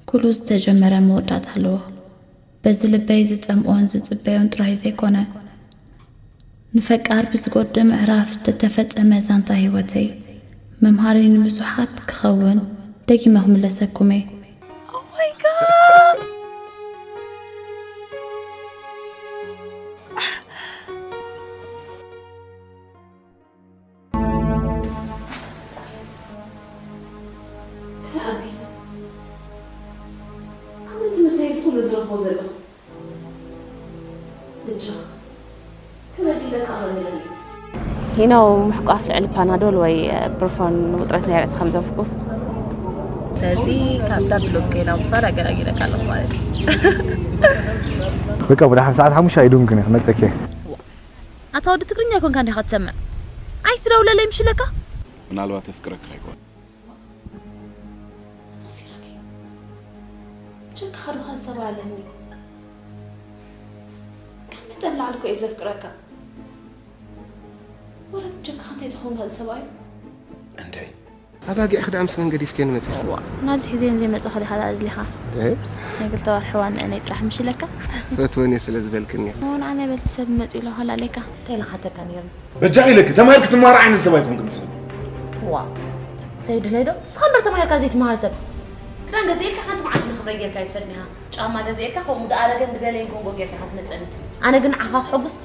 ኩሉ ዝተጀመረ መወዳእታ ኣለዎ። በዚ ልበይ ዝጸምኦን ዝጽበዮን ጥራይ ዘይኮነ፣ ንፈቃር ብዝጎድእ ምዕራፍ ተተፈጸመ ዛንታ ህይወተይ መምሃሪ ንብዙሓት ክኸውን ደጊመ ክምለሰኩም እየ። Oh my God! ከመይ ኣቢስ? ኣብ ትምህርተይስ ኩሉ ዝረኽቦ ዘለኹ። ብቻ፣ ክበድለካ ኣቐርብለኒ። ሂኖ ምሕቋፍ ልዕሊ ፓናዶል ወይ ብሩፎን ንውጥረት ናይ ርእሲ ከም ዘፍኩስ። ስለዚ ካብ ዳብሎስ ከይና ምሳድ ኣገላጊለካ ኣለኹ ማለት እዩ። በቃ ብድሓን ሰዓት ሓሙሽተ ኣይዱንክን እየ ክመፀኪ። ኣታ ወዲ ትግርኛ ይኮንካ እንዲኻ ትሰምዕ? ኣይስደውለለይ ምሽለካ? ምናልባት ኣፍቅረካ ይኮን። ተሲረኪ ጀካ ሓደ ካልእ ሰብኣይ ኣለኒ። ካብ መጠን ላዕሊ እኮ እየ ዘፍቅረካ። ወረት ጀካ እንታይ ዝኸውን ካልእ ሰብኣይ? እንታይ? ኣባጊዕኺ ደኣ ምስ መን ገዲፍክየን መጺኺ? ናብዚ ሒዘን ዘይመጻኹ ዲኻ ደኣ ኣድሊኻ? ናይ ክልተ ወርሒ ዋንአነይ ጥራሕ ምሽ ኢለካ? ፈትወን እየ ስለ ዝበልክኒ። ንዓና በልቲ ሰብ መጺኡ ኢለ ኸላለካ? እንታይ ኢለ ክሓተካ ነይርኒ? በጃኺ ኢለኪ ተማሂርኪ ትመሃሪ ዓይነት ሰብ ኣይኮንክን ትስእኒ። ዋእ ሰይድለይ ዶ ንስኻ እምበር ተማሂርካ ዘይትመሃር ሰብ። ክዳን ገዚኤልካ ሓንቲ መዓልቲ ንኽብረይ ጌርካ ኣይትፈልጥን ኢኻ። ጫማ ገዚኤልካ ከምኡ ደኣረገን ድገለይን ኮንጎ ጌርካ ኢኻ ትመጸኒ። ኣነ ግን ንዓኻ ክሕጉስ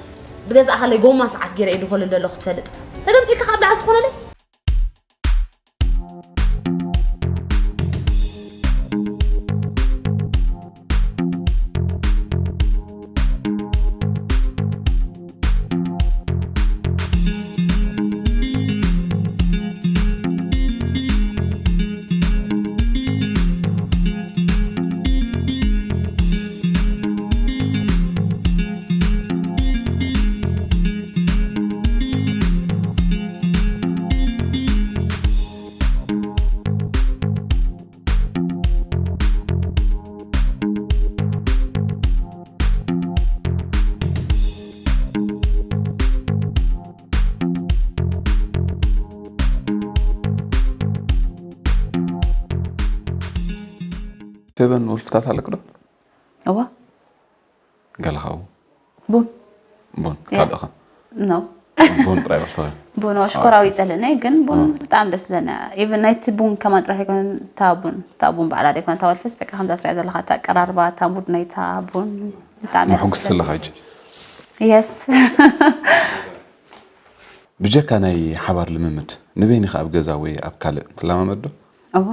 ብገዛእኻለይ ጎማ ሰዓት ጌረ እየ ድኾልል ዘለኹ ትፈልጥ። ተገምጢልካ ካብ ላዕሊ ትኾነለይ? ፌበን ወልፍታት ኣለክ ዶ? እዋ ገለኻው ቡን ቡን ካልእኻ ነው ቡን ጥራይ በልተኸ ቡን ሽኮራዊ ይጸልእናይ ግን ቡን ብጣዕሚ ደስ ለና ኢቨን ናይቲ ቡን ከማን ጥራሕ ኣይኮነን እታ ቡን እታ ቡን ባዕላ ደይኮነ እታ ወልፍስ በቃ ከምዛ ትሪያ ዘለኻ እታ ኣቀራርባ እታ ሙድ ናይታ ቡን ብጣዕሚ መሕጉስ ኣለኻ ሕጂ የስ ብጀካ ናይ ሓባር ልምምድ ንበይንኻ ኣብ ገዛ ወይ ኣብ ካልእ ትለማመድ ዶ? እዋ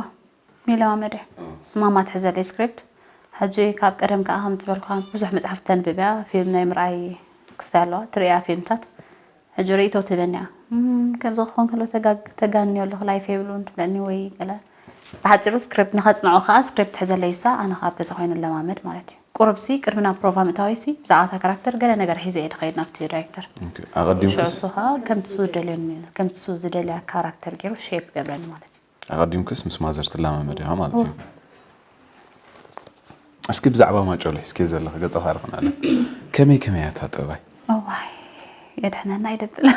ይለማመድ እየ ማማ ትሕዘለይ ስክሪፕት ሕጂ ካብ ቀደም ከዓ ከም ዝበልኩኻ ብዙሕ መፅሓፍቲ ተንብብ እያ ፊልም ናይ ምርኣይ ክስታይ ኣለዋ ትርእያ ፊልምታት ሕጂ ርእይቶ ትህበኒ እያ እም፣ ከምዚ ክኾን ከሎ ተጋግ- ተጋንዮ ኣለኹ ላይፍ የብሉን ትብለኒ ወይ ገለ ብሓፂሩ ስክሪፕት ንኸፅንዖ ከዓ ስክሪፕት ትሕዘለይ እሳ ኣነ ከዓ ኣብ ገዛ ኮይኑ ለማመድ ማለት እዩ ቁሩብሲ ቅድሚ ናብ ፕሮቫ ምእታወይሲ ብዛዕባ እታ ካራክተር ገለ ነገር ሒዘ እየ ድኸይድ ናብቲ ዳይሬክተር ኣቐዲምክስ እሱ ከዓ ከምቲ እሱ ዝደልየኒ ከምቲ እሱ ዝደልያ ካራክተር ገይሩ ሼፕ ይገብረኒ ማለት እዩ ኣቐዲምክስ ምስ ማዘር ትለማመድ ኢኻ ማለት እዩ እስኪ ብዛዕባ ማጨሎ ሒዝኪ ዘለኺ ገጸ ባህሪ ክንዕለ ከመይ ከመይ እያ እታ ጠባይ እዋይ የድሕነና ይደብል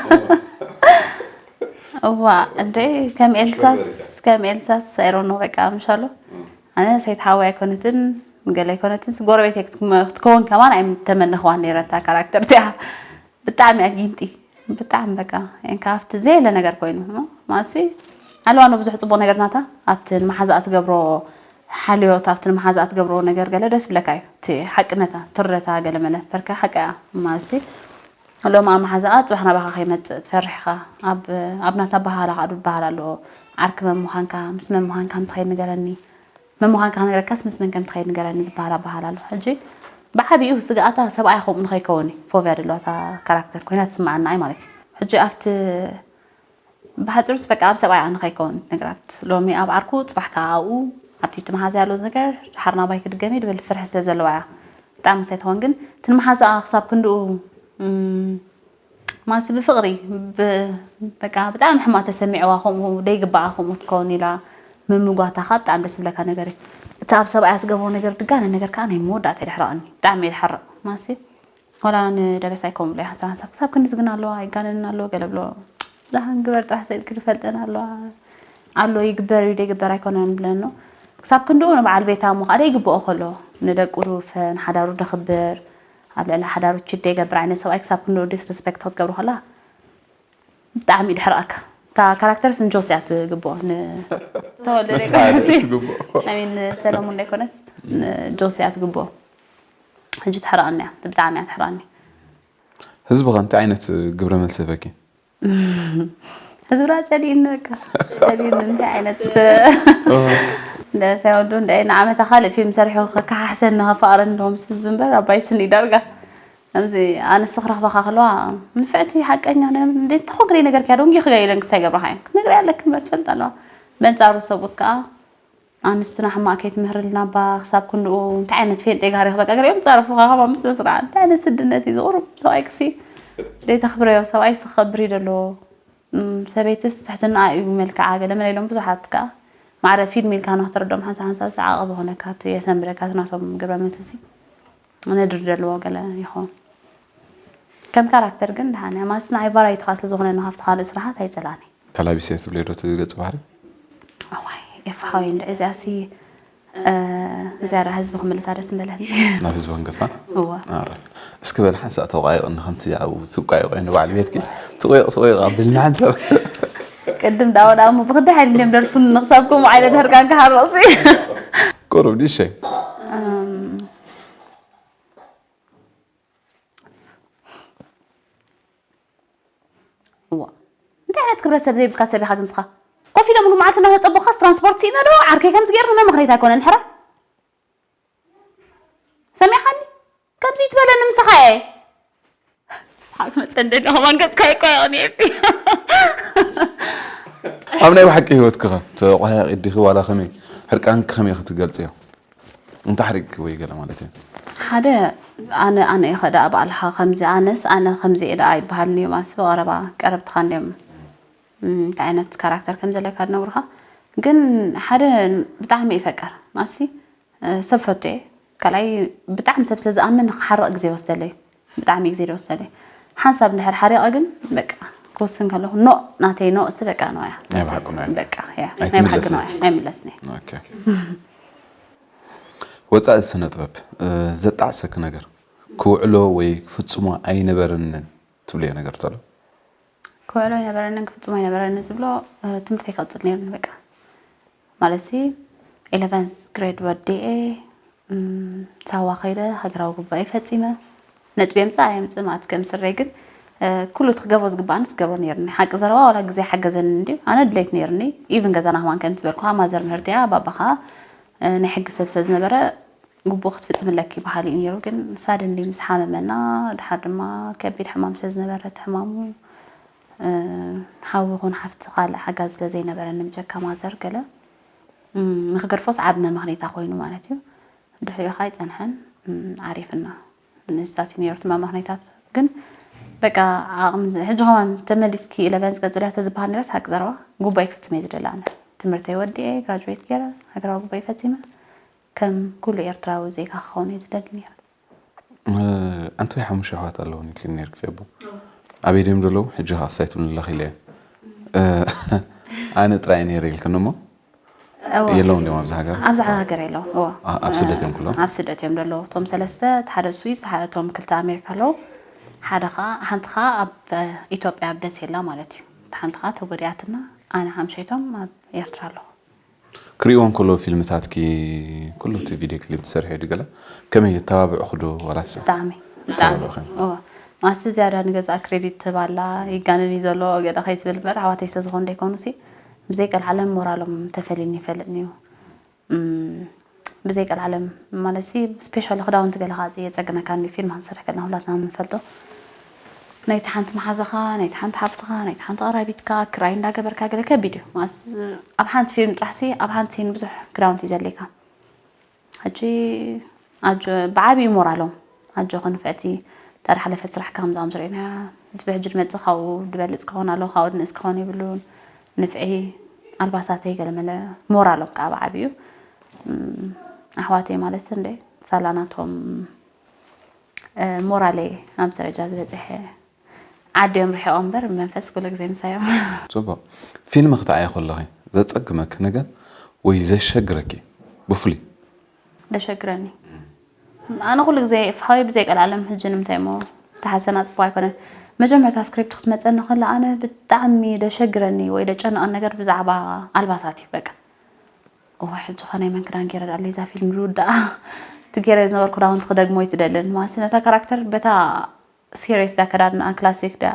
እዋ እንደ ከም ኤልሳስ ከም ኤልሳስ ኣይሮኖ በቃ ምሻሎ ኣነ ሰይት ሓወይ ኣይኮነትን ገለ ኣይኮነትን ጎረቤት ክትከውን ከማን ኣይተመነኽዋን ነይረታ ካራክተር እዚኣ ብጣዕሚ ኣጊንቲ ብጣዕሚ በቃ ካብቲ ዘየለ ነገር ኮይኑ ማሲ ኣለዋ ነ ብዙሕ ፅቡቅ ነገር ናታ ኣብቲ ንመሓዛኣ ትገብሮ ሓልዮት ኣብቲ ንመሓዛኣ ትገብሮ ነገር ገለ ደስ ብለካ እዩ እቲ ሓቅነታ ትረታ ገለ መለ በርካ ሓቂ እያ ማሲ ሎም ኣብ መሓዛኣ ፅባሕ ናባኻ ከይመፅእ ትፈርሕኻ ኣብ ናታ ኣባሃህላ ከዓ ዝበሃል ኣለዎ ዓርኪ መን ምዃንካ ምስ መን ምዃንካ ምትኸይድ ንገረኒ መን ምዃንካ ክነግረካስ ምስ መን ከም ትኸይድ ንገረኒ ዝበሃል ኣባሃል ኣሎ ሕጂ ብዓብኡ ስግኣታ ሰብኣያ ከምኡ ንኸይከውን እዩ ፎብያ ዘለዋ እታ ካራክተር ኮይና ትስምዓና ኣይ ማለት እዩ ሕጂ ኣብቲ ብሓፂሩስ በቃ ኣብ ሰብኣያ ንኸይከውን ነግራት ሎሚ ኣብ ዓርኩ ፅባሕ ከዓ ኣብኡ ኣብቲ እቲ መሓዛ ያሎ ነገር ሓር ናባይ ክድገም እዩ ድብል ፍርሒ ስለ ዘለዋ እያ ብጣዕሚ ምሳይ ትኸውን ግን እቲ ንመሓዛኣ ክሳብ ክንድኡ ማሲ ብፍቕሪ በቃ ብጣዕሚ ሕማቕ ተሰሚዕዋ ከምኡ ደይግባኣ ከምኡ ትከውን ኢላ ምምጓታ ከዓ ብጣዕሚ ደስ ዝብለካ ነገር እዩ እቲ ኣብ ሰብኣያ ዝገብሮ ነገር ድጋነ ነገር ከዓ ናይ መወዳእታ ይድሕረቐኒ ብጣዕሚ እየ ድሓርቕ ማሲ ዋላ ንደበስ ኣይከውን ብሎ ሓንሳብ ሓንሳብ ክሳብ ክንድዚ ግን ኣለዋ ይጋነንን ኣለዎ ገለ ብሎ ዛሃን ግበር ጥራሕ ስእል ክልፈልጠን ኣለዋ ኣሎ ይግበር እዩ ደይግበር ኣይኮነን ብለኖ ክሳብ ክንድኡ ንበዓል ቤታ እሞ ከዓ ደይግብኦ ከሎ፣ ንደቁ ፈን ሓዳሩ ደኽብር፣ ኣብ ልዕሊ ሓዳሩ ችድ ደይገብር ዓይነት ሰብኣይ ክሳብ ክንድኡ ዲስሪስፔክት ክትገብሮ ከላ ብጣዕሚ እዩ ድሕርኣካ። እታ ካራክተርስ ንጆስ እያ ትግብኦ፣ ንተወልደ ነቲ ሓደ ኣይኮነስ፣ ትግብኦ። I mean ንሰለሙን ዘይኮነስ ንጆስ እያ ትግብኦ። ሕጂ ትሕርኣኒ እያ፣ ብጣዕሚ እያ ትሕርኣኒ። ህዝቢ ከ እንታይ ዓይነት ግብረ መልሲ ህበኪ? ህዝብና ጸሊእኒ በቃ፣ ጸሊእኒ። እንታይ ዓይነት ደሳይ ወዱ እንደ ንዓመታ ካልእ ፊልም ሰሪሑ ከከሓሕሰኒ ከፋቕረኒ ኣለዎ ምስ ህዝቢ እምበር ኣባይ ስኒ ዳርጋ ከምዚ ኣንስቲ ክረኽበኻ ከለዋ ንፍዕቲ ሓቀኛ እንዴት ተኾንክሪ ነገር ከያ ደንጊ ክገ ኢለን ክሳይ ገብረኻ እየን ክትነግሪ ኣለክ እምበር ትፈልጥ ኣለዋ። በንጻሩ ሰብኡት ከዓ ኣንስትና ሕማቕ ከይትምህርልና እባ ክሳብ ክንድኡ እንታይ ዓይነት ፌንጤ ጋር በቃ ገሪኦም ጻረፉኻ ካብ ኣምስተ ስርዓት እንታይ ዓይነት ስድነት እዩ ዝቕሩብ ሰብኣይ ክሲ ዘይተኽብረዮ ሰብኣይ ክኸብር እዩ ደሎ። እም፣ ሰበይትስ ትሕትና እዩ መልክዓ ገለ መለ ኢሎም ብዙሓት ከዓ ማዕረ ፊልም ኢልካ ንክትረዶም ሓንሳ ሓንሳ ዓቐብ ኾነካ የሰንብደካ እቲ ናቶም ግብረ መልስሲ ነድሪ ደለዎ ገለ ይኸውን። ከም ካራክተር ግን ደሓን እያ ማለት ንዓይ ቫራይቲ ካ ስለዝኾነ ነው ካብቲ ካልእ ስራሓት ኣይፀላእኒ። ካላቢስ እያ ትብለዮ ዶ እቲ ገፀ ባህሪ? ኣዋይ ኤፋ ሓወይ እንደ እዚኣ ሲ እ፣ ዝያዳ ህዝቢ ክምልሳ ደስ እንደለኒ። ናብ ህዝቢ ክንገፋ እዋ ኣረ እስኪ በል ሓንሳእ ተቋይቕ ከምቲ ኣብኡ ትቋይቆ ንባዕል ቤትኪ ትቆይቕ ትቆይቕ ኣብልና ሓንሳብ ቅድም ዳወ ዳሞ ብክዳ ሓይል እንዲም ደርሱን ንክሳብ ከምኡ ዓይነት ህርቃን ክሃርቕ ሲ ቁሩብ ንእሽተይ እዋ እንታይ ዓይነት ክብረት ሰብ ዘይብልካ ሰብ ኢኻ ግን ስኻ ኮፍ ኢለ ሙሉ መዓልቲ እናተፀበኻስ ትራንስፖርት ስኢነ ዶ ዓርከይ ከምዚ ገይርኒ መምኽሪት ኣይኮነን ሕረ ሰሚዕኻኒ ከምዚ ትበለኒ ምሳኻ እየ ሓቅ መፀን ደለኹ ማንገፅካ ይቆ ይቐኒ ኣብ ናይ ብሓቂ ህይወትኪ ኸ ተቋያቂ ዲኺ ዋላ ከመይ ሕርቃንኪ ከመይ ክትገልፅዮ እንተ ሓሪቅኪ ወይ ገለ ማለት እዩ ሓደ ኣነ ኣነ ኢኸ ደኣ ባዕልኻ ከምዚ ኣነስ ኣነ ከምዚ እየ ደኣ ይበሃልን እዮም ኣስቢ ቀረባ ቀረብትኻ እንዲዮም እንታይ ዓይነት ካራክተር ከም ዘለካ ዝነግሩኻ ግን ሓደ ብጣዕሚ ይፈቅር ማሲ ሰብ ፈቱ እየ ካልኣይ ብጣዕሚ ሰብ ስለ ዝኣምን ንክሓርቕ ግዜ ይወስደለይ ብጣዕሚ ግዜ ይወስደለይ ሓንሳብ እንድሕር ሓሪቐ ግን በቃ ክውስን ከለኹ ኖ ናተይ ኖ እስ በቃ ኖ እያ ናይ ብሓቂ ኖ እያ። በቃ እያ ናይ ኣይትምለስን ብሓቂ ኖ እያ ኣይምለስን እየ ኦኬ። ወፃኢ ስነ ጥበብ እ፣ ዘጣዕሰኪ ነገር ክውዕሎ ወይ ክፍፅሞ ኣይነበረንን ትብልዮ ነገር ተሎ ክውዕሎ ኣይነበረንን ክፍፅሞ ኣይነበረንን ዝብሎ እ፣ ትምህርተይ ክቕፅል ነይሩኒ በቃ ማለት ሲ ኢለቨንስ ግሬድ ወዲኤ እም፣ ሳዋ ከይደ ሃገራዊ ጉባኤ ፈፂመ ነጥቢ የምፅእ ኣየምፅእ ማለት ከም ስረይ ግን እ፣ ኩሉ እቲ ክገብሮ ዝግባኣኒ ዝገብሮ ነይርኒ ሓቂ ዘረባ ዋላ ግዜ ሓገዘኒ እንዲ ኣነ ድሌት ነይርኒ ኢቭን ገዛና ከማን ከም ዝበልኩ ማዘር ምህርቲ እያ ባባ ከዓ እ፣ ናይ ሕጊ ሰብ ስለ ዝነበረ ግቡእ ክትፍፅምለኪ በሃሊ እዩ ነይሩ ግን ሳደንሊ ምስ ሓመመና ድሓር ድማ ከቢድ ሕማም ስለ ዝነበረ እቲ ሕማሙ እ፣ ሓዊ ይኹን ሓፍቲ ካልእ ሓጋዝ ስለ ዘይነበረኒ ብጀካ ማዘር ገለ እም፣ ንክገድፎስ ዓቢ መመኽነይታ ኮይኑ ማለት እዩ ድሕሪኡ ከዓ ኣይፀንሐን እም፣ ዓሪፍና ንስታት እዩ ነይሩ እቲ መመኽነይታት ግን በቃ ዓቕሚ ሕጂ ከማን ተመሊስኪ ኢለቨን ዝቀፅል እያ ተዝበሃል ነረስ ሓቂ ዘረባ ጉባኤ ክፍፅም እየ ዝደሊ ኣነ ትምህርተይ ወዲኤ ግራጁዌት ገይረ ሃገራዊ ጉባኤ ፈፂመ ከም ኩሉ ኤርትራዊ ዜጋ ክኸውን እየ ዝደሊ ነይረ ኣንተ ወይ ሓሙሽተ ኣሕዋት ኣለውን ኢልክኒ ነርክ ፌቦ ኣበይ ድዮም ዘለዉ ሕጂ ከ ኣሳይ ትብልለኺ ኢለ ኣነ ጥራይ ነይረ ኢልክኒ እሞ የለውን ድዮም ኣብዚ ሃገር ኣብዚ ሃገር የለውን እዎ ኣብ ስደት እዮም ኩሎም ኣብ ስደት እዮም ዘለዉ እቶም ሰለስተ እቲ ሓደ ስዊስ እቶም ክልተ ኣሜሪካ ኣለዉ ሓደ ከዓ ሓንቲ ከዓ ኣብ ኢትዮጵያ ኣብ ደሴ ኣላ ማለት እዩ እቲ ሓንቲ ከዓ ተጎዲኣትና ኣነ ሓምሸይቶም ኣብ ኤርትራ ኣለዉ ክሪእዎ እንከሎ ፊልምታትኪ ኩሉ እቲ ቪድዮ ክሊፕ ትሰርሒ ድገለ ከመይ የተባብዕኹ ዶ ዋላስ ብጣዕሚ ብጣዕሚ እዎ ማስቲ ዝያዳ ንገዛ ክሬዲት ትህባላ ይጋነን እዩ ዘሎ ገለ ከይትብል እምበር ኣሕዋተይ ስለዝኾኑ ደይኮኑ ሲ ብዘይ ቀልዓለም ሞራሎም ተፈልዩኒ ይፈልጥኒ እዩ ብዘይ ቀልዓለም ማለት ሲ ስፔሻሊ ክዳውንቲ ገለ ከዓ የፀግመካ ኒ ፊልም ክንሰርሕ ከለና ሁላትና ንፈልጦ ናይቲ ሓንቲ መሓዛኻ ናይቲ ሓንቲ ሓፍትኻ ናይቲ ሓንቲ ቀራቢትካ ክራይ እንዳገበርካ ገለ ከቢድ እዩ ማስ ኣብ ሓንቲ ፊልም ጥራሕ ሲ ኣብ ሓንቲ ሲን ብዙሕ ክዳውንቲ እዩ ዘድልየካ ሕጂ ኣጆ ብዓብዩ ሞራሎም ኣጆ ክንፍዕቲ እታ ዝሓለፈት ስራሕካ ከምዛ ከም ዝርእናያ እቲ ብሕጂ ዝመፅእ ካብኡ ዝበልፅ ክኸውን ኣለዎ ካብኡ ድንእስ ክኸውን የብሉን ንፍዒ ኣልባሳተይ ገለመለ ሞራሎም ከዓ ብዓብዩ ኣሕዋተይ ማለት እንደ ሳላ ናቶም ሞራለይ ኣብዚ ደረጃ ዝበፅሐ ዓዲ እዮም ርሒቖም እምበር መንፈስ ኩሉ ግዜ ምሳዮም ፅቡቅ ፊልም ክትዓየ ከለኺ ዘፀግመኪ ነገር ወይ ዘሸግረኪ ብፍሉይ ደሸግረኒ። ኣነ ኩሉ ግዜ ፍሓወይ ብዘይ ቀልዓለም ሕጂ ንምንታይ እሞ ተሓሰና ጽቡቅ ኣይኮነን። መጀመርታ ስክሪፕት ክትመጸኒ ከላ ኣነ ብጣዕሚ ደሸግረኒ ወይ ደጨነቐን ነገር ብዛዕባ ኣልባሳት እዩ በቃ። እዋ ሕጂ ኸ ናይ መን ክዳን ገይረ ደኣ ኣለይ እዛ ፊልም ዝውዳኣ? እቲ ገይረ ዝነበርኩ ክዳውንቲ ክደግሞ ኣይትደልን ማለት ነታ ካራክተር በታ ሲሪየስ ዳ ከዳድንኣ ክላሲክ ዳ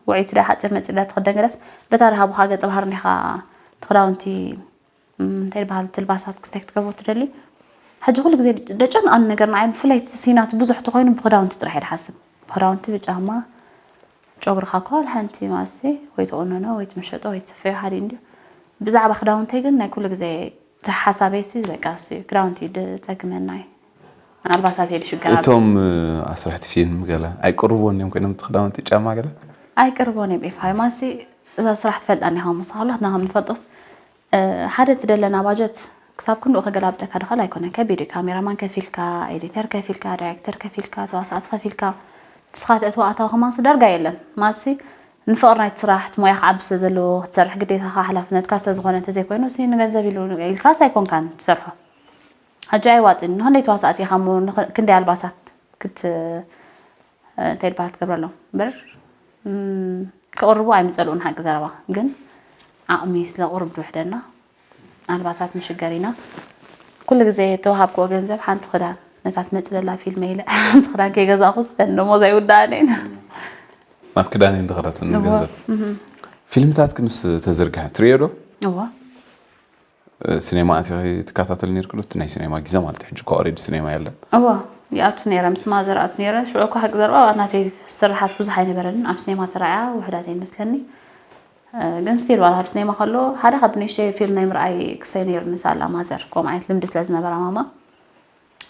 ውዕይቲ ዳ ሓፂር መፂር ዳ ትኽደን ገለስ በታ ድሃቡኻ ገፀ ባህሪ እንዲኻ እቲ ክዳውንቲ እንታይ ይበሃል ትልባሳት ክስተይ ክትገብሮ ትደሊ። ሕጂ ኩሉ ግዜ ደጨንኣኒ ነገር ንዓይ ብፍላይ እቲ ሲናት ብዙሕ ተኮይኑ ብክዳውንቲ ጥራሕ እየ ድሓስብ። ብክዳውንቲ ብጫማ ጨጉርኻ እኳ ሓንቲ ማሲ ወይ ትቆነኖ ወይ ትምሸጦ ወይ ትስፈዮ ሓደ እንድዩ። ብዛዕባ ክዳውንተይ ግን ናይ ኩሉ ግዜ እቲ ሓሳበይሲ በቃ እሱ እዩ ክዳውንቲ እዩ ድፀግመና እዩ። ኣልባሳት እየ ድሽገር ኣብ እቶም ኣስራሕቲ ፊልም ገለ ኣይቅርብዎን እዮም ኮይኖም እቲ ክዳውንቲ ጫማ ገለ ኣይቅርቦን እዮም ኤፋይ ማሲ እዛ ስራሕ ትፈልጣ እኒኻ ምስ ካላትና ከም ንፈልጦስ ሓደ እቲ ደለና ባጀት ክሳብ ክንድኡ ከገላብጠካ ድኽእል ኣይኮነን ከቢድ እዩ ካሜራማን ከፊልካ ኤዲተር ከፊልካ ዳይሬክተር ከፊልካ ተዋሳእቲ ከፊልካ ንስኻ ተእትዎ ኣታዊ ከማንሲ ዳርጋ የለን ማሲ ንፍቕሪ ናይቲ ስራሕ እቲ ሞያ ክዓቢ ስለ ዘለዎ ክትሰርሕ ግዴታኻ ሓላፍነትካ ስለ ዝኾነ እንተዘይኮይኑ ሲ ንገንዘብ ኢሉ ኢልካስ ኣይኮንካን ትሰርሖ ሕጂ ኣይዋፅን ንክንደይ ተዋሳእቲ ኢኻ እሞ ክንደይ ኣልባሳት ክት እንታይ ይበሃል ትገብረሎም እምበር ክቕርቡ ኣይምፀልኡን ሓቂ ዘረባ ግን ዓቕሚ ስለ ቁርብ ድውሕደና ኣልባሳት ንሽገር ኢና ኩሉ ግዜ ተዋሃብክዎ ገንዘብ ሓንቲ ክዳን ነታ ትመፅእ ዘላ ፊልም ኢለ ሓንቲ ክዳን ከይገዛእኹስ ተን ደሞዝ ኣይውዳእን እየን ናብ ክዳን እየ እንደኸዳተን ገንዘብ ፊልምታት ክምስ ተዘርግሐ ትሪኦ ዶ እዋ ሲኔማ ኣቲኺ ትከታተል ነርክዶ ናይ ሲኔማ ግዜ ማለት ሕጂ እኮ ኦሬዲ ሲኔማ የለን እዋ ይኣቱ ነይረ ምስ ማዘር ኣቱ ነይረ ሽዑ እኳ ሓቂ ዘረባ ናተይ ስርሓት ብዙሕ ኣይነበረንን ኣብ ሲኔማ ተራእያ ውሕዳት ይመስለኒ ግን ስቲል ዋላ ኣብ ሲኔማ ከሎ ሓደ ካብ ንእሽተይ ፊልም ናይ ምርኣይ ክሰይ ነይሩ ንሳላ ማዘር ከምኡ ዓይነት ልምዲ ስለ ዝነበራ ማማ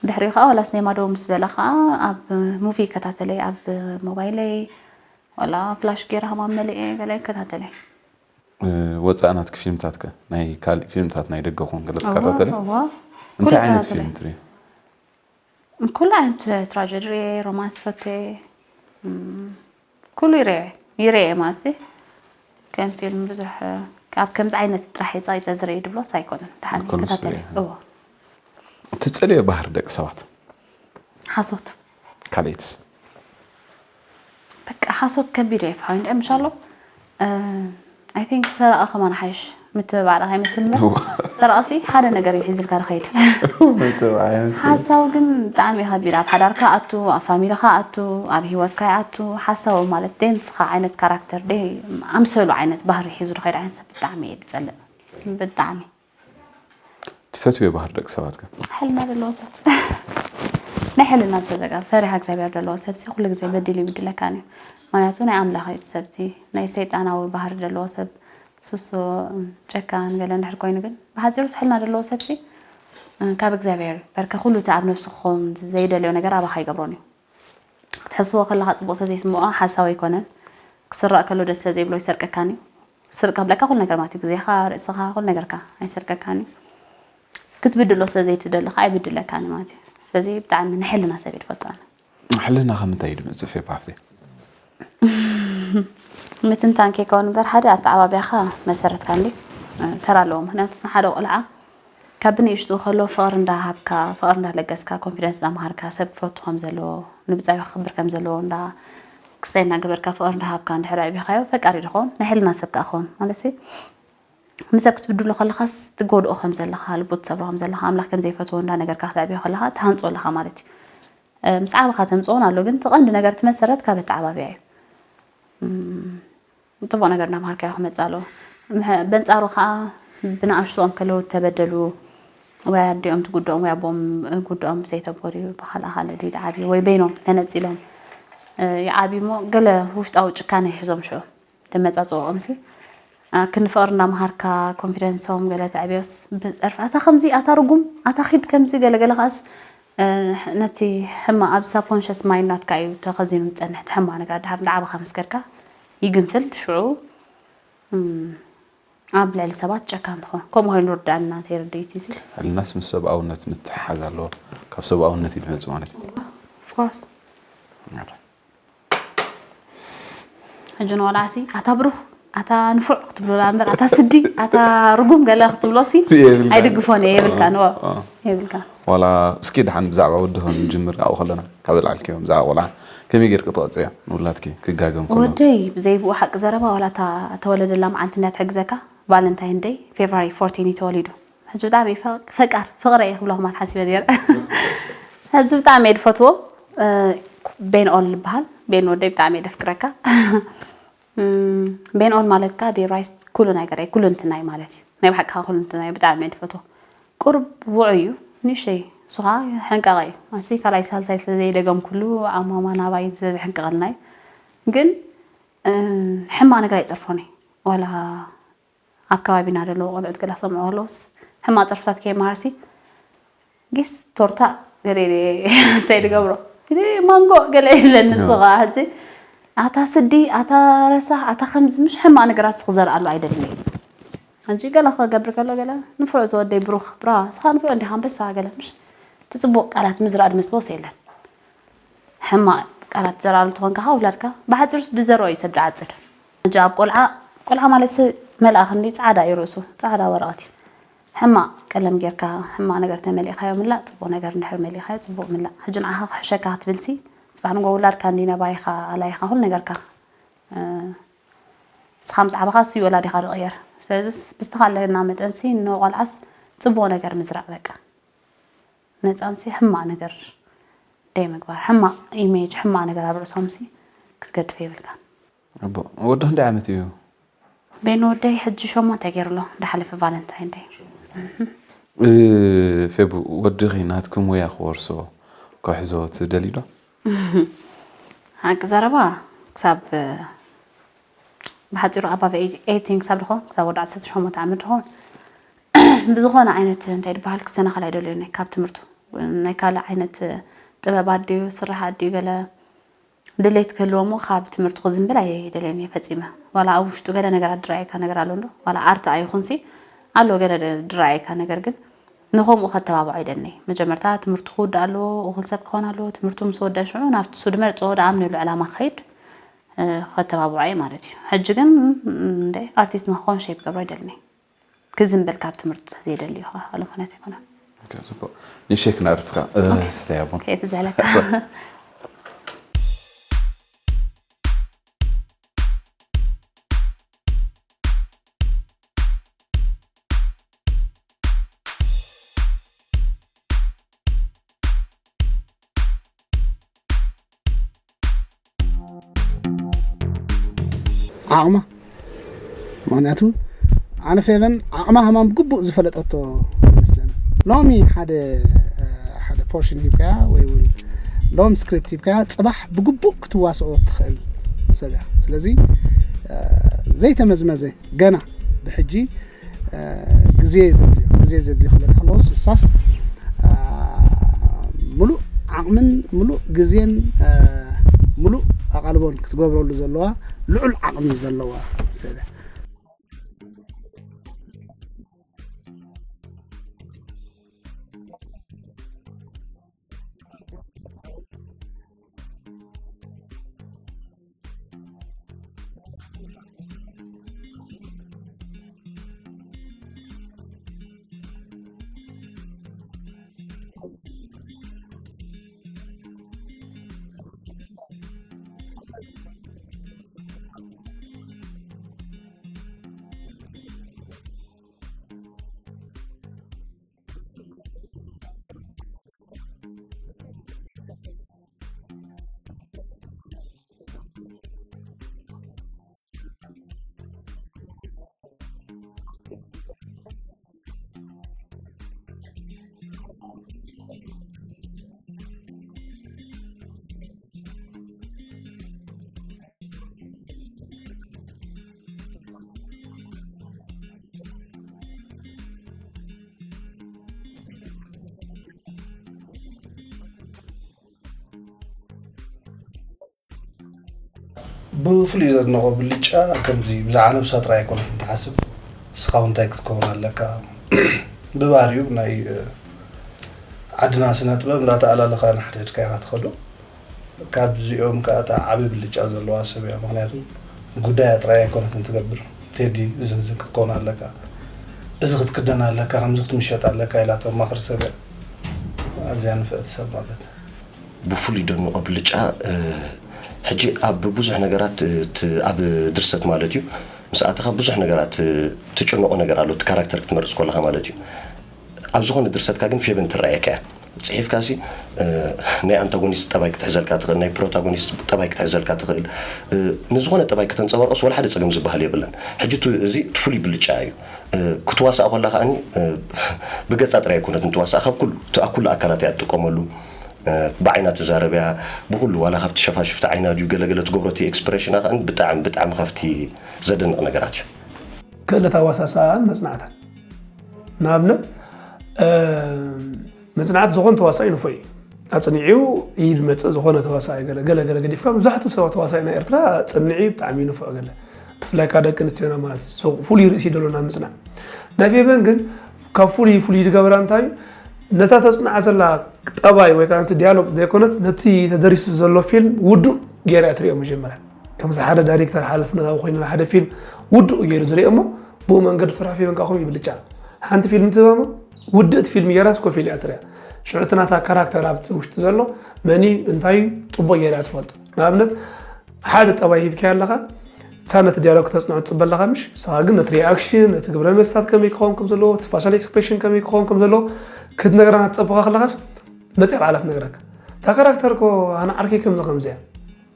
ድሕሪ ከዓ ዋላ ሲኔማ ደው ምስ በለ ከዓ ኣብ ሙቪ ይከታተለይ ኣብ ሞባይለይ ዋላ ፍላሽ ገይረ ከማን መሊኤ ገለ ይከታተለይ ወፃእ ናትኪ ፊልምታትከ ናይ ካሊእ ፊልምታት ናይ ደገ ኹን ገለ ትከታተሊ እንታይ ዓይነት ፊልም ትሪኢ ኩሉ ዓይነት ትራጀዲ ርኤ ሮማንስ ፈቴ ኩሉ ይርኤ ይርኤ ማለት ከም ፊልም ብዙሕ ኣብ ከምዚ ዓይነት ጥራሕ የፃይጠ ዝርኢ ድብሎስ ኣይኮነን ድሓን ይከታተል እዎ ትፀልዮ ባህር ደቂ ሰባት ሓሶት ካልእትስ በቃ ሓሶት ከቢድ እየ ፍሓዊ እንድዒ ምሻሎ ኣይ ቲንክ ሰረቐ ከማን ሓይሽ ምትብባዕ ዳ ይመስል እምበር ሰረቐሲ ሓደ ነገር እዩ ሒዝልካ ዝኸይድ ሓሳዊ ግን ብጣዕሚ እዩ ከቢድ ኣብ ሓዳርካ ኣቱ ኣብ ፋሚልኻ ኣቱ ኣብ ሂወትካ ይኣቱ ሓሳዊ ማለት ደይ ንስኻ ዓይነት ካራክተር ደይ ኣምሰሉ ዓይነት ባህሪ ሒዙ ዝኸይድ ዓይነት ሰብ ብጣዕሚ እየ ዝፀልእ ብጣዕሚ ትፈትውዮ ባህሪ ደቂ ሰባት ከ? ሕልና ዘለዎ ሰብ ናይ ሕልና ሰብ በቃ ፈሪሃ እግዚኣብሔር ዘለዎ ሰብ ሲ ኩሉ ግዜ በዲሉ ይብድለካ እዩ ምክንያቱ ናይ ኣምላኽ እዩ ሰብቲ ናይ ሰይጣናዊ ባህሪ ዘለዎ ሰብ ሱሱ ጨካን ገለ እንድሕር ኮይኑ ግን ብሓፂሩ ሕልና ዘለዎ ሰብ ሲ ካብ እግዚኣብሔር በርከ ኩሉ እቲ ኣብ ነብሱ ክኸውን ዘይደልዮ ነገር ኣባኻ ይገብሮን እዩ ክትሕስቦ ከለኻ ፅቡቕ ስለ ዘይስምዖ ሓሳዊ ኣይኮነን ክስረቕ ከሎ ደስ ስለ ዘይብሎ ይሰርቀካን እዩ ስርቅ ከብለካ ኩሉ ነገር ማለት እዩ ግዜኻ ርእስኻ ኩሉ ነገርካ ኣይሰርቀካን እዩ ክትብድሎ ስለ ዘይትደሊ ከዓ ኣይብድለካን እዩ ማለት እዩ ስለዚ ብጣዕሚ ንሕልና ሰብ እየ ትፈቱ ኣነ ሕልና ካብ ምንታይ እዩ ድመፅእ ፌባ ሃፍተይ ምትንታን ከይከውን እምበር ሓደ ኣተዓባብያኻ መሰረትካ እንዲ ተራ ኣለዎ ምክንያቱ ንሓደ ቆልዓ ካብ ብንእሽትኡ ከሎ ፍቕሪ እንዳሃብካ ፍቕሪ እንዳለገስካ ኮንፊደንስ እንዳምሃርካ ሰብ ክፈቱ ከም ዘለዎ ንብፃዩ ክኽብር ከም ዘለዎ እንዳ ክስታይ እናገበርካ ፍቕሪ እንዳሃብካ እንድሕር ኣዕቢኻዮ ፈቃሪ ዶ ኸውን ናይ ሕልና ሰብ ከዓ ኸውን ማለት ንሰብ ክትብድሎ ከለኻስ ትጎድኦ ከም ዘለኻ ልቡ ትሰብሮ ከም ዘለኻ ኣምላኽ ከም ዘይፈትዎ እንዳነገርካ ክተዕብዮ ከለኻ ትሃንፆ ኣለኻ ማለት እዩ ምስ ዓበኻ ተምፅኦን ኣሎ ግን ትቐንዲ ነገር ትመሰረት ካብ ኣተዓባብያ እዩ ፅቡቕ ነገር እናምሃርካዮ ክመፅእ ኣለዎ በንፃሩ ከዓ ብንኣሽትኦም ከለዉ ዝተበደሉ ወይ ኣዲኦም ትጉድኦም ወይ ኣቦኦም ጉድኦም ዘይተጎድዩ ብካልኣ ካልእ ድዩ ዝዓብዩ ወይ በይኖም ተነፂሎም ይዓብዩ እሞ ገለ ውሽጣዊ ጭካነ ይሕዞም ሽዑ ተመፃፅኦኦም ሲ ክንፍቕር እናምሃርካ ኮንፊደንሶም ገለ ተዕብዮስ ብፀርፊ ኣታ ከምዚ ኣታ ርጉም ኣታ ኪድ ከምዚ ገለገለ ከዓስ ነቲ ሕማ ኣብ ሳብኮንሸስ ማይንድ ናትካ እዩ ተኸዚኑ ዝፀንሕ እቲ ሕማ ነገር ድሓር ንዓባኻ ምስ ከድካ ይግንፍል ሽዑ ኣብ ልዕሊ ሰባት ጨካን ትኾን ከምኡ ኮይኑ ርዳእና ተይርድኢት እዩ ሕልናስ ምስ ሰብኣውነት ምትሓሓዝ ኣለዎ ካብ ሰብኣውነት እዩ ዝመፅእ ማለት እዩ ኦፍኮርስ ሕጂ ንቆልዓሲ ኣታ ብሩኽ ኣታ ንፉዕ ክትብሎ እምበር ኣታ ስዲ ኣታ ርጉም ገለ ክትብሎ ሲ ኣይድግፎን እየ። የብልካ ን የብልካ። ዋላ እስኪ ድሓን ብዛዕባ ወዲ ኸም ንጅምር ኣብኡ ከለና ካብ ልዓልክዮ ብዛዕባ ቆልዓ ከመይ ጌርክ ትቐፅዮ ንውላድኪ ክጋገም ከሎ? ወደይ ብዘይ ብኡ ሓቂ ዘረባ ዋላ እታ ተወለደላ መዓልቲ እንድያ ትሕግዘካ። ቫለንታይን ደይ ፌብራሪ ፎርቲን እዩ ተወሊዱ። ሕጂ ብጣዕሚ ፈቃር ፍቅረ እየ ክብሎ ክማን ሓሲበ ነረ። ሕዚ ብጣዕሚ እየ ድፈትዎ። ቤን ኦል ይበሃል። ቤን ወደይ ብጣዕሚ እየ ደፍቅረካ። ቤን ኦል ማለት ከዓ ዴብ ራይስ ኩሉ ነገረይ ኩሉ እንትናይ ማለት እዩ። ናይ ብሓቂ ከዓ ኩሉ እንትናይ ብጣዕሚ እየ ድፈትዎ። ቁሩብ ውዑይ እዩ። ንእሽተይ ንሱ ከዓ ሕንቃቐ እዩ። ኣሲ ካልኣይ ሳልሳይ ስለ ዘይደገምኩሉ ኣማማ ናባይ ስለ ዘሕንቅቐልና እዩ። ግን ሕማቕ ነገር ኣይፀርፎን እዩ። ዋላ ኣብ ከባቢና ዘለዉ ቆልዑት ገለ ክሰምዑ ከለዉስ ሕማቕ ፀርፍታት ከይመሃርሲ ጊስ ቶርታ ገለ ኢለ ሰይ ድገብሮ ማንጎ ገለ ኢለ ንሱ ከዓ ሕጂ ኣታ ስዲ ኣታ ረሳሕ ኣታ ከምዚ ምሽ ሕማቕ ነገራት ክዘርኣሉ ኣይደልን እየ። ሕጂ ገለ ክገብር ከሎ ገለ ንፉዕ ዝወደይ ብሩኽ ብራ እስኻ ንፉዕ እንዲኻ ኣንበሳ ገለ ምሽ እቲ ፅቡቕ ቃላት ምዝራእ ድመስሎስ የለን። ሕማቕ ቃላት ትዘርኣሉ ተኾንካ ከዓ ውላድካ ብሓፂሩ ድዘርኦ እዩ ሰብ ድዓፅድ። ሕጂ ኣብ ቆልዓ ቆልዓ ማለት ሰብ መልኣኽ እንዲ ፃዕዳ እዩ ርእሱ ፃዕዳ ወረቐት እዩ። ሕማቕ ቀለም ጌርካ ሕማቕ ነገር ተመሊእካዮ ምላእ ፅቡቕ ነገር እንድሕር መሊእካዮ ፅቡቕ ምላእ። ሕጂ ንዓኻ ክሕሸካ ክትብልሲ ፅባሕ ንጎ ውላድካ እንዲ ነባይኻ ኣላይኻ ኩሉ ነገርካ ስኻ ምስ ዓበኻ እሱ እዩ ወላዲኻ ዝቕየር። ስለዚስ ብዝተኻለና መጠንሲ ንቆልዓስ ፅቡቕ ነገር ምዝራእ በቃ። ነፃንሲ ሕማቕ ነገር ደይ ምግባር ሕማቕ ኢሜጅ ሕማቕ ነገር ኣብ ርእሶምሲ ክትገድፈ የብልካን። ኣቦ ወዲ ክንደይ ዓመት እዩ? ቤን ወደይ ሕጂ ሸሞንተ ገይሩ ኣሎ ድሓለፈ ቫለንታይን ደይ። ፌቡ ወድኺ ናትኪ ሙያ ክወርሶ ክሕዞ ትደልዩ ዶ? ሓቂ ዘረባ ክሳብ ብሓፂሩ ኣባብ ኤይቲን ክሳብ ድኾን ክሳብ ወዲ ዓሰርተ ሸሞንተ ዓመት ድኾን ብዝኾነ ዓይነት እንታይ ድበሃል ክሰናኸል ኣይደልዮን ካብ ትምህርቱ ናይ ካልእ ዓይነት ጥበባት ድዩ ስራሓት ድዩ ገለ ድሌት ክህልዎ እሞ ካብ ትምህርቱ ክዝንብል ኣይደልዮን እየ ፈፂመ ዋላ ኣብ ውሽጡ ገለ ነገራት ድረኣየካ ነገር ኣሎ እንዶ ዋላ ኣርት ኣይኹንሲ ኣሎ ገለ ድረኣየካ ነገር ግን ንኸምኡ ከተባብዖ ይደኒ መጀመርታ ትምህርቱ ክውዳእ ኣለዎ እኹል ሰብ ክኾን ኣለዎ ትምህርቱ ምስ ወደአ ሽዑ ናብቲ እሱ ድመርፅኦ ድኣምነሉ ዕላማ ክኸይድ ከተባብዖ እየ ማለት እዩ። ሕጂ ግን እንደ ኣርቲስት ንክኸውን ሸይፕ ገብሮ ይደልኒ ክዝንብል ካብ ትምህርቲ ዘይደሊ እዩ ክበሃሎ ምክንያት ኣይኮነን። ጽቡቅ ንሸክ ናርፍካ ስተያ ቡን ከየትዝሕለካ ዓቕማ ምክንያቱ ኣነ ፌቨን ዓቕማ ከማን ብግቡእ ዝፈለጠቶ ኣይመስለን ሎሚ ሓደ ሓደ ፖርሽን ሂብካያ ወይ እውን ሎም ስክሪፕት ሂብካያ ፅባሕ ብግቡእ ክትዋስኦ ትኽእል ሰብ እያ ስለዚ ዘይተመዝመዘ ገና ብሕጂ ግዜ ዘድልዮ ግዜ ዘድልዮ ክብለካ ከለዎ ሱሳስ ሙሉእ ዓቕምን ሙሉእ ግዜን ሙሉእ ኣቓልቦን ክትገብረሉ ዘለዋ ልዑል ዓቕሚ ዘለዋ ሰብ እያ። ብፍሉይ ዘድንቖ ብልጫ ከምዚ ብዛዕባ ነብሳ ጥራይ ኣይኮነትን ትሓስብ፣ ንስኻ እውን እንታይ ክትከውን ኣለካ። ብባህሪኡ ናይ ዓድና ስነ ጥበብ እንዳተኣላለኻ እናሓደድካ ኢኻ ትኸዶ። ካብዚኦም ከኣ እታ ዓቢ ብልጫ ዘለዋ ሰብ እያ፣ ምኽንያቱ ጉዳያ ጥራይ ኣይኮነትን ትገብር። ቴዲ፣ እዚ እዚ ክትከውን ኣለካ፣ እዚ ክትክደን ኣለካ፣ ከምዚ ክትምሸጥ ኣለካ ኢላቶ ማኽሪ ሰብ እያ። ኣዝያ ንፍዕቲ ሰብ ማለት። ብፍሉይ ደንቆ ብልጫ። ሕጂ ኣብ ብዙሕ ነገራት፣ ኣብ ድርሰት ማለት እዩ፣ ምስ ኣተኻ ብዙሕ ነገራት ትጭንቆ ነገር ኣሎ፣ እቲ ካራክተር ክትመርጽ ከለኻ ማለት እዩ። ኣብ ዝኾነ ድርሰትካ ግን ፌቨን ትረኣየካ እያ። ጽሒፍካ ሲ ናይ ኣንታጎኒስት ጠባይ ክትሕዘልካ ትኽእል፣ ናይ ፕሮታጎኒስት ጠባይ ክትሕዘልካ ትኽእል። ንዝኾነ ጠባይ ከተንጸባርቆስ ወላ ሓደ ጸገም ዝበሃል የብለን። ሕጂ እቲ እዚ እቲ ፍሉይ ብልጫ እዩ። ክትዋሳእ ኮላ ከኣኒ ብገጻ ጥራይ ኣይኮነትን ትዋሳእ፣ ካብ ኩሉ እቲ ኣብ ኩሉ ኣካላት እያ ትጥቀመሉ። ብዓይና ትዛረብ እያ፣ ብኹሉ ዋላ ካብቲ ሸፋሽፍቲ ዓይና ድዩ ገለገለ ትገብሮ እቲ ኤክስፕሬሽና ከኣኒ ብጣዕሚ ብጣዕሚ ካብቲ ዘደንቕ ነገራት እዩ። ክእለት ኣዋሳስኣን መጽናዕታን ንኣብነት መጽናዕቲ ዝኾነ ተዋሳኢ ንፉዕ እዩ። ኣጽኒዑ ኢድ መጽእ ዝኾነ ተዋሳኢ ገለ ገለ ገለ ገዲፍካ መብዛሕትኡ ሰብ ተዋሳኢ ናይ ኤርትራ ጽንዒ ብጣዕሚ ንፉዕ ገለ ብፍላይ ካብ ደቂ ኣንስትዮና ማለት እዩ። ፍሉይ ርእሲ ደሎና ምጽናዕ ናይ ፌበን ግን ካብ ፍሉይ ፍሉይ ዝገበራ እንታይ እዩ ነታ ተጽንዓ ዘላ ጠባይ ወይ ከዓ ነቲ ዲያሎግ ዘይኮነት ነቲ ተደሪሱ ዘሎ ፊልም ውዱእ ገይራ ትሪኦ መጀመርያ ከምዚ ሓደ ዳይሬክተር ሓላፍነታዊ ኮይኑ ሓደ ፊልም ውዱእ ገይሩ ዝሪኦ እሞ ብኡ መንገዲ ስራሕ ፌበን ከዓ ከምኡ ይብልጫ ሓንቲ ፊልም ትህባ እሞ ውድእቲ ፊልም ገይራስ ኮፍ ኢላ እያ ትሪኣ ሽዑ እቲ ናታ ካራክተር ኣብቲ ውሽጢ ዘሎ መን እዩ እንታይ እዩ ፅቡቅ ገይራ እያ ትፈልጦ ንኣብነት ሓደ ጠባይ ሂብካያ ኣለኻ እታ ነቲ ዲያሎግ ክተፅንዖ ትፅበ ኣለኻ ምሽ ንስኻ ግን ነቲ ሪኣክሽን ነቲ ግብረ መልስታት ከመይ ክኸውን ከም ዘለዎ እቲ ፋሻል ኤክስፕሬሽን ከመይ ክኸውን ከም ዘለዎ ክትነግረና ትፀበኻ ከለኻስ መፅያ ባዕላ ትነግረካ እታ ካራክተር እኮ ኣነ ዓርከይ ከምዚ ከምዚ እያ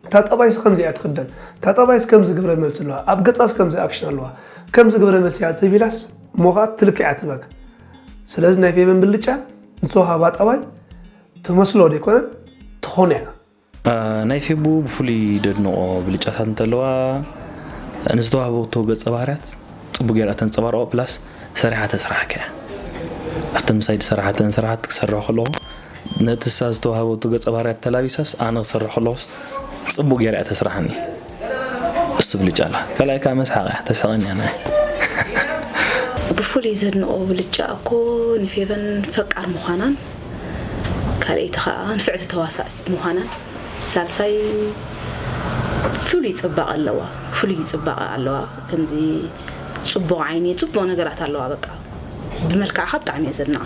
እታ ጠባይስ ከምዚ እያ ትኽደን እታ ጠባይስ ከምዚ ግብረ መልሲ ኣለዋ ኣብ ገፃስ ከምዚ ኣክሽን ኣለዋ ከምዚ ግብረ መልሲ እያ ትህብ ኢላስ እሞ ከዓ ትልክዕ እያ ትህበካ ስለዚ ናይ ፌበን ብልጫ ንዝተዋሃባ ጠባይ ትመስሎ ዘይኮነት ትኾን እያ ናይ ፌቡ ብፍሉይ ደድንቆ ብልጫታት እንተለዋ ንዝተዋህበቶ ገፀ ባህርያት ፅቡቅ ገይራ ተንፀባርቆ ፕላስ ሰሪሓ ተስራሕካ እያ ኣብቲ ምሳይ ዝሰራሓተን ስራሓት ክሰርሕ ከለኹ ነቲ እሳ ዝተዋህበቶ ገፀ ባህርያት ተላቢሳስ ኣነ ክሰርሕ ከለኹስ ፅቡቅ ገይራ እያ ተስራሓኒ እሱ ብልጫ ኣላ ካልኣይ ከዓ መስሓቅ እያ ተስሕቀኒ እያ ናይ ብፍሉይ ዘድንቆ ብልጫ እኮ ንፌቨን ፈቃር ምዃናን ካልኣይቲ ከዓ ንፍዕቲ ተዋሳእት ምዃናን ሳልሳይ ፍሉይ ፅባቐ ኣለዋ ፍሉይ ፅባቐ ኣለዋ ከምዚ ፅቡቕ ዓይኒ ፅቡቕ ነገራት ኣለዋ በቃ ብመልክዕኻ ብጣዕሚ እየ ዘድንቓ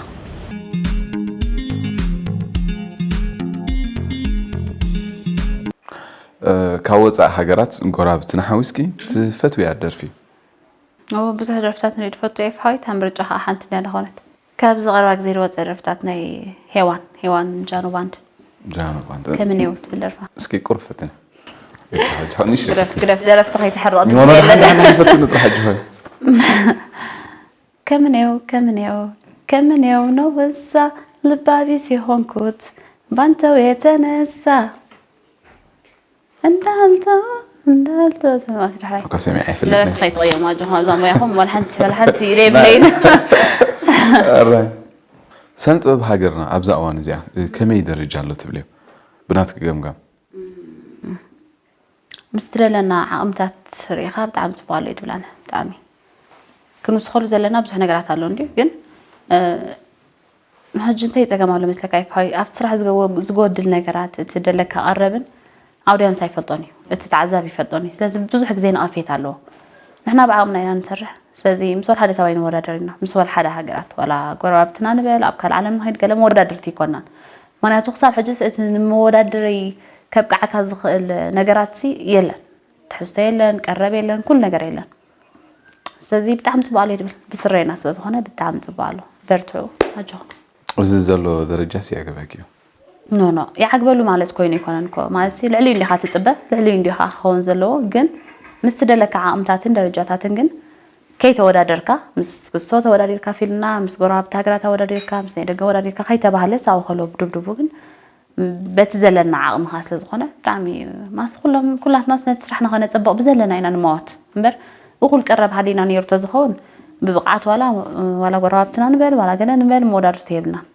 ካብ ወፃኢ ሃገራት ጎራብትና ሓዊስኪ ትፈትውያ ደርፊ? እዎ ብዙሕ ደርፍታት ንርኢ ትፈቱ ኤፍ ሓዊት ምርጫኻ ሓንቲ እንድያ ዝኾነት። ካብዚ ቀረባ ግዜ ዝወፀ ደርፍታት ናይ ሄዋን ሄዋን ጃኖ ባንድ ጃኖ ባንድ ከምን የው ትብል ደርፋ እስኪ ቁርብ ፈትኒ ግደፍ ደረፍቲ ከይትሕርቕ ፈትኒ ጥራሕ ጅሆይ ከምኔው ከምኔው ከምኔው ነው በዛ ልባቢስ የሆንኩት ባንተው የተነሳ እንዳልቶ እንዳልቶ ሰማት ድሕራይ እኮ ሰሚዐ ኣይፈልጥ ደረፍቲ ከይትቕየሙ ኣጆኹም ኣብዛ ሞያኹም ዋላ ሓንቲ ዋላ ሓንቲ ኢለ የብለይን ኣራይ ሰነ ጥበብ ሃገርና ኣብዛ እዋን እዚኣ ከመይ ደረጃ ኣሎ ትብልዮ ብናትኪ ገምጋም ምስ ትደለና ዓቕምታት ርኢኻ ብጣዕሚ ፅቡቅ ኣሎ እዩ ትብላና ብጣዕሚ ክንውስኸሉ ዘለና ብዙሕ ነገራት ኣሎ እንድዩ ግን ሕጂ እንታይ ጸገም ኣሎ መስለካ ይፍሃዊ ኣብቲ ስራሕ ዝገወ- ዝጎድል ነገራት እቲ ደለካ ቀረብን ኣውድያንስ ኣይፈልጦን እዩ እቲ ተዓዛቢ ይፈልጦን እዩ ስለዚ ብዙሕ ግዜ ነቐፌት ኣለዎ ንሕና ብዓቕምና ኢና ንሰርሕ ስለዚ ምስ ወላ ሓደ ሰብ ኣይንወዳደር ኢና ምስ ወላ ሓደ ሃገራት ዋላ ጎረባብትና ንበል ኣብ ካልእ ዓለም ንኸይድ ገለ መወዳድርቲ ይኮናን ምክንያቱ ክሳብ ሕጅስ እቲ ንመወዳደሪ ከብቅዓካ ዝኽእል ነገራት ሲ የለን ትሕዝቶ የለን ቀረብ የለን ኩሉ ነገር የለን ስለዚ ብጣዕሚ ፅቡቅ ኣሎ ይድብል ብስረና ስለዝኾነ ብጣዕሚ ፅቡቅ ኣሎ በርትዑ ኣጆኹም እዚ ዘሎ ደረጃስ የዕግበኪ እዩ ኖ ኖ ይዓግበሉ ማለት ኮይኑ ኣይኮነን እኮ ማለት ልዕሊ እንዲኻ ትፅበ ልዕሊ እንዲኻ ክኸውን ዘለዎ ግን ምስ ትደለካ ዓቕምታትን ደረጃታትን ግን ከይተወዳደርካ ምስ ክስቶ ተወዳዲርካ ፊልና ምስ ጎረባብቲ ሃገራት ኣወዳዲርካ ምስ ናይ ደገ ኣወዳዲርካ ከይተባህለ ሳው ከሎ ብድብድቡ ግን በቲ ዘለና ዓቕምኻ ስለ ዝኾነ ብጣዕሚ እዩ ማስ ኩሎም ኩላትናስ ነቲ ስራሕና ከነፀብቕ ብዘለና ኢና ንማወት እምበር እኹል ቀረብ ሃሊና ነይሩ ተዝኸውን ብብቕዓት ዋላ ዋላ ጎረባብትና ንበል ዋላ ገለ ንበል መወዳድርቲ የብልናን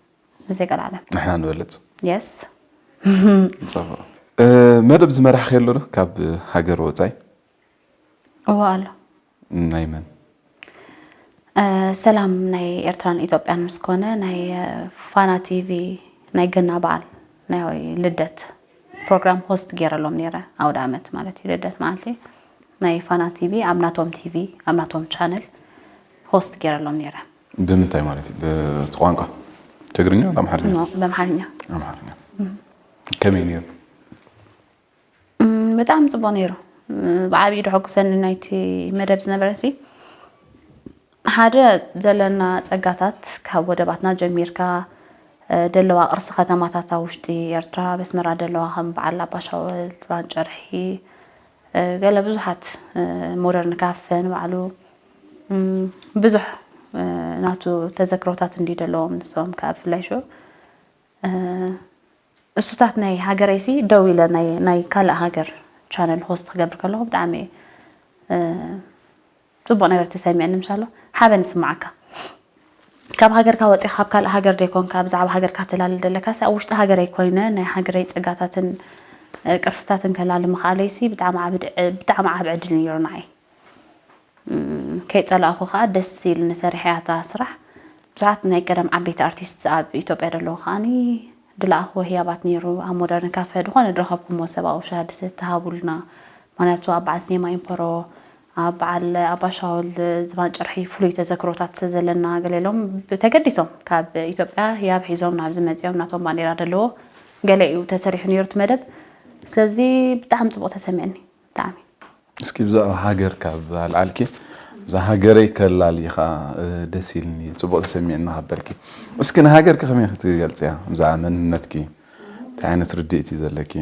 ንዘይቀልዓለም ንሕና ንበልፅ የስ ፅቡቕ መደብ ዝመራሕኸ ኣሎ ዶ ካብ ሃገር ወፃኢ እዋ ኣሎ ናይ መን ሰላም ናይ ኤርትራን ኢትዮጵያን ምስ ኮነ ናይ ፋና ቲቪ ናይ ገና በዓል ናይ ልደት ፕሮግራም ሆስት ገይረሎም ነይረ ኣውደ ኣመት ማለት እዩ ልደት ማለት እዩ ናይ ፋና ቲቪ ኣብ ናቶም ቲቪ ኣብ ናቶም ቻነል ሆስት ገይረሎም ነይረ። ብምንታይ ማለት እዩ? ብቋንቋ ትግርኛ ወላ ኣምሓርኛ? ኖ፣ በምሓርኛ። ኣምሓርኛ። ከመይ ነይሩ? እም፣ ብጣዕሚ ፅቡቅ ነይሩ። እም፣ ብዓብዩ ደሐጉሰኒ ናይቲ መደብ ዝነበረ ሲ ሓደ ዘለና ፀጋታት ካብ ወደባትና ጀሚርካ እ፣ ደለዋ ቅርሲ ከተማታት ኣብ ውሽጢ ኤርትራ በስመራ ደለዋ ከም በዓል ኣባሻወል፣ ራን ጨርሒ፣ እ፣ ገለ ብዙሓት፣ እ፣ ሞደርን ካፈ ንባዕሉ፣ እም፣ ብዙሕ፣ እ፣ ናቱ ተዘክሮታት እንዲ ደለዎም ንሶም ከኣ ብፍላይ ሽዑ፣ እ፣ እሱታት ናይ ሃገረይሲ ደው ኢለ ናይ ናይ ካልእ ሃገር ቻነል ሆስት ክገብር ከለኹ ብጣዕሚ፣ እ፣ ጽቡቕ ነገር ተሰሚዐኒ ምሻሎ ሓበን ይስምዓካ። ካብ ሃገርካ ወጺኻ ኣብ ካልእ ሃገር ደይኮንካ ብዛዕባ ሃገርካ ተላልል ደለካ ሲ ኣብ ውሽጢ ሃገረይ ኮይነ ናይ ሃገረይ ጸጋታትን እ፣ ቅርስታትን ከላሊ ምኽኣለይሲ ብጣዕሚ ዓቢ ድዕ- ብጣዕሚ ዓቢ ዕድል ነይሩ ንዓይ። እም፣ ከይጸላእኹ ከኣ ደስ ኢሉኒ ሰሪሐያ እታ ስራሕ። ብዙሓት ናይ ቀደም ዓበይቲ ኣርቲስት ኣብ ኢትዮጵያ ደለዉ ከኣኒ ድለኣኽዎ ህያባት ነይሩ። ኣብ ሞደርን ካፈ ዝኾነ ድረኸብኩሞ ሰብ ኣብኡ ሻሂ ድስቲ ተሃቡልና። ምኽንያቱ ኣብ በዓል ሲኔማ ኢምፐሮ ኣብ በዓል ኣባሻወል ዝባን ጨርሒ ፍሉይ ተዘክሮታት ስለ ዘለና ገለ ኢሎም ብተገዲሶም ካብ ኢትዮጵያ ህያብ ሒዞም ናብዚ መፂኦም ናቶም ባንዴራ ደለዎ ገለ እዩ ተሰሪሑ ነይሩ እቲ መደብ። ስለዚ ብጣዕሚ ፅቡቕ ተሰሚዕኒ ብጣዕሚ። እስኪ ብዛዕባ ሃገር ካብ ኣልዓልኪ ብዛ ሃገረይ ከላሊ ከዓ ደስ ኢልኒ ፅቡቕ ተሰሚዕኒ ካብ በልኪ እስኪ ንሃገርኪ ከመይ ክትገልፅያ ብዛዕባ መንነትኪ እንታይ ዓይነት ርድኢት እዩ ዘለኪ?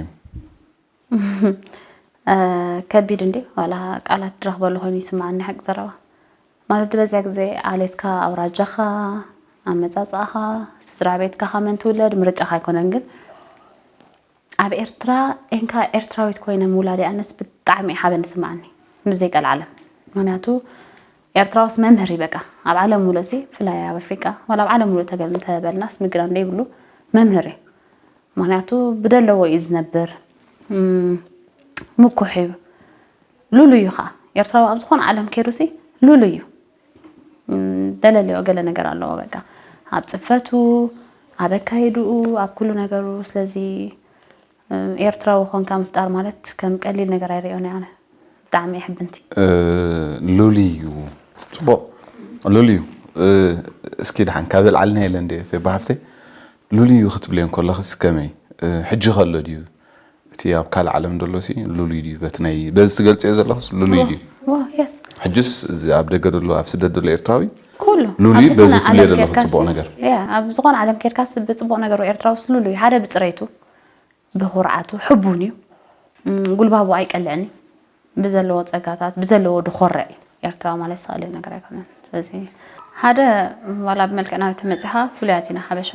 ከቢድ እንዲ ዋላ ቃላት ድረኽበሉ ኮይኑ ይስምዓኒ ሓቂ ዘረባ ማለት በዚያ ግዜ ዓሌትካ ኣውራጃኻ ኣመፃፅኣኻ ስድራ ቤትካ ካብ መን ትውለድ ምርጫኻ ኣይኮነን ግን ኣብ ኤርትራ ኤንካ ኤርትራዊት ኮይነ ምውላድ ኣነስ ብጣዕሚ ሓበን ይስምዓኒ ምስ ዘይቀልዓለም ምክንያቱ ኤርትራውስ መምህር እዩ በቃ ኣብ ዓለም ሙሉእ ሲ ፍላይ ኣብ ኣፍሪቃ ዋላ ኣብ ዓለም ሙሉእ ተገ- ተበልናስ ምግዳን ዘይብሉ መምህር እዩ ምክንያቱ ብደለዎ እዩ ዝነብር ምኩሕ እዩ ሉሉ እዩ ከዓ ኤርትራዊ ኣብ ዝኾነ ዓለም ከይዱ ሲ ሉሉ እዩ ደለለዮ ገለ ነገር ኣለዎ በቃ ኣብ ፅፈቱ ኣብ ኣካይድኡ ኣብ ኩሉ ነገሩ ስለዚ ኤርትራዊ ኮንካ ምፍጣር ማለት ከም ቀሊል ነገር ኣይርእዮን ኣነ ብጣዕሚ የሕብንቲ ሉሊ እዩ ፅቡቕ ሉሊ እዩ እስኪ ድሓን ካብ ልዓልና የለ እንደ ፌባ ሃፍተይ ሉሊ እዩ ክትብልዮ ከለኽስ ከመይ ሕጂ ከሎ ድዩ እቲ ኣብ ካልእ ዓለም ደሎ ሲ ሉሉይ ድዩ በቲ ናይ በዚ ትገልፅዮ ዘለኽስ ሉሉይ ድዩ ሕጅስ እዚ ኣብ ደገ ደሎ ኣብ ስደት ደሎ ኤርትራዊ ኩሉ ሉሉይ በዚ ትብልዮ ዘለኹ ፅቡቕ ነገር ኣብ ዝኾነ ዓለም ከድካስ ብፅቡቕ ነገሩ ኤርትራውስ ሉሉይ ሓደ ብፅሬቱ ብኹርዓቱ ሕቡን እዩ ጉልባቡ ኣይቀልዕን ብዘለዎ ፀጋታት ብዘለዎ ድኾርዕ እዩ ኤርትራዊ ማለት ዝኽእል ነገር ኣይኮነን ስለዚ ሓደ ዋላ ብመልክዕና ተመፂኻ ፍሉያት ኢና ሓበሻ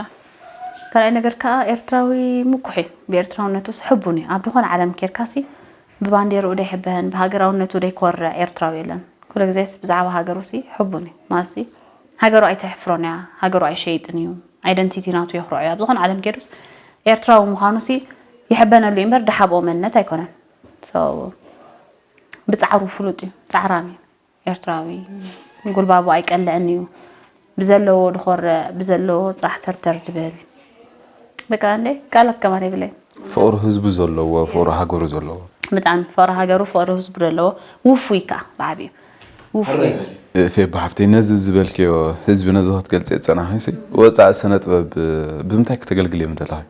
ካልኣይ ነገር ከዓ ኤርትራዊ ምኩሕ እዩ ብኤርትራውነቱ ሕቡን እዩ ኣብ ዝኾነ ዓለም ኬድካሲ ብባንዴርኡ ደይሕበን ብሃገራውነቱ ደይኮርዕ ኤርትራዊ የለን ኩሉ ግዜስ ብዛዕባ ሃገሩ ሲ ሕቡን እዩ ማለት ሃገሩ ኣይተሕፍሮን እያ ሃገሩ ኣይሸይጥን እዩ identity ናቱ የኽርዖ እዩ ኣብ ዝኾነ ዓለም ኬዱስ ኤርትራዊ ምዃኑ ሲ ይሕበነሉ እዩ እምበር ድሓብኦ መንነት ኣይኮነን ብፃዕሩ ፍሉጥ እዩ ፃዕራም እዩ ኤርትራዊ ጉልባቡ ኣይቀልዕን እዩ ብዘለዎ ድኾርዕ ብዘለዎ ፃሕ ተርተር ድብል በቃ እንደ ቃላት ከማን የብለይ ፍቕሪ ህዝቡ ዘለዎ ፍቕሪ ሃገሩ ዘለዎ ብጣዕሚ ፍቕሪ ሃገሩ ፍቕሪ ህዝቡ ዘለዎ ውፉይ ከዓ ብዓብዩ ውፉይ ፌባ ሓፍተይ ነዚ ዝበልክዮ ህዝቢ ነዚ ክትገልፂ ዝፀናኺ ወፃኢ ስነ ጥበብ ብምንታይ ክተገልግልዮም ደለኺ